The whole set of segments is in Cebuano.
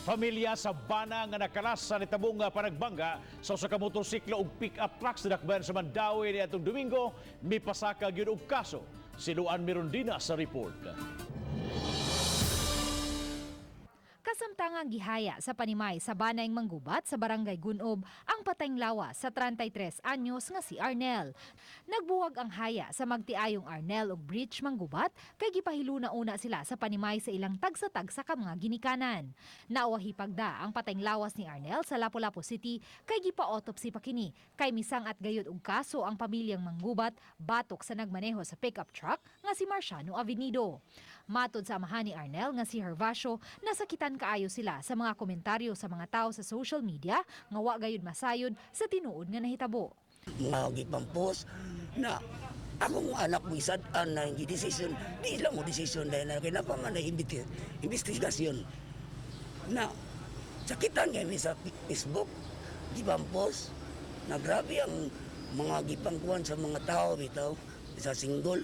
Pamilya sa bana nga nakalas sa nitabong nga panagbangga sa usa ka motorsiklo ug pick-up truck sa dakbayan sa Mandaue niadtong Domingo, mipasaka gyud og kaso. Si Luan Mirondina sa report. Kasamtangang gihaya sa panimay sa banayng manggubat sa Barangay Gunob ang patayng lawa sa 33 anyos nga si Arnel. Nagbuwag ang haya sa magtiayong Arnel ug Bridge Manggubat kay gipahiluna una sila sa panimay sa ilang tagsa-tagsa ka mga ginikanan. Nauwahi pagda ang patayng lawas ni Arnel sa Lapu-Lapu City kay gipa-autopsy pa kini kay misang-at gayud og kaso ang pamilyang manggubat batok sa nagmaneho sa pickup truck nga si Marciano Avenido. Matod sa amahan ni Arnel nga si Hervasio, nasakitan kaayo sila sa mga komentaryo sa mga tao sa social media nga wa gayud masayod sa tinuod nga nahitabo. Mga gipampos na akong anak mo isad-an na hindi decision, di lang mo decision dahil na kailangan man na investigasyon na sakitan kami sa Facebook gipampos na grabe ang mga gipangkuan sa mga tao bitaw sa singgol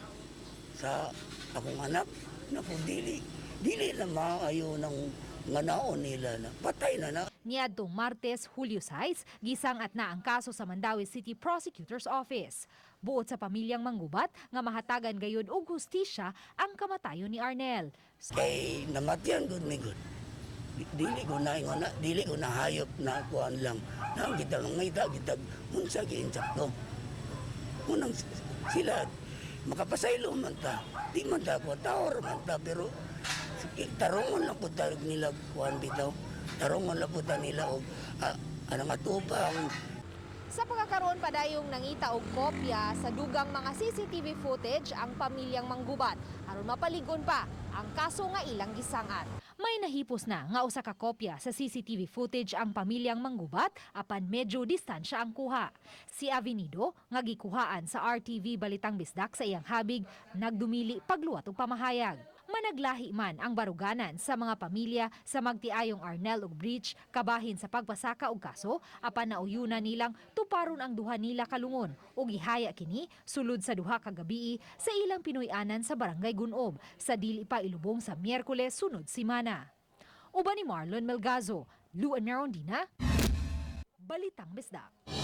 sa akong anak na kung dili dili na maayo ng nga naon nila na patay na na. Niadtong Martes, Hulyo 6, gisangat na ang kaso sa Mandaue City Prosecutor's Office. Buot sa pamilyang manggubat nga mahatagan gayud og hustisya ang kamatayon ni Arnel. Kay namatyan gud mi gud. Dili ko na ingon na, dili ko na hayop na kuan lang. Na kita mangita kita unsa giinsakto. Unang sila makapasaylo man ta. Di man ta ko tao man ta, pero tarungon lang pud ta nila kuan bitaw. Tarungon lang pud ta nila og anang atubang. Sa pagkakaroon padayong nangita og kopya sa dugang mga CCTV footage ang pamilyang manggubat aron mapaligon pa ang kaso nga ilang gisangat. May nahipos na nga usa ka kopya sa CCTV footage ang pamilyang manggubat apan medyo distansya ang kuha. Si Avenido nga gikuhaan sa RTV Balitang Bisdak sa iyang habig nagdumili pagluwat og pamahayag. Managlahi man ang baruganan sa mga pamilya sa magtiayong Arnel ug Breach kabahin sa pagpasaka og kaso, apan nauyuna nilang tuparon ang duha nila kalungon ug gihaya kini sulod sa 2 ka gabii sa ilang Pinoy-anan sa Barangay Gunob sa dili pa ilubong sa Miyerkules sunod simana. Uban ni Marlon Melgazo, Luan Merondina, Balitang Bisdak.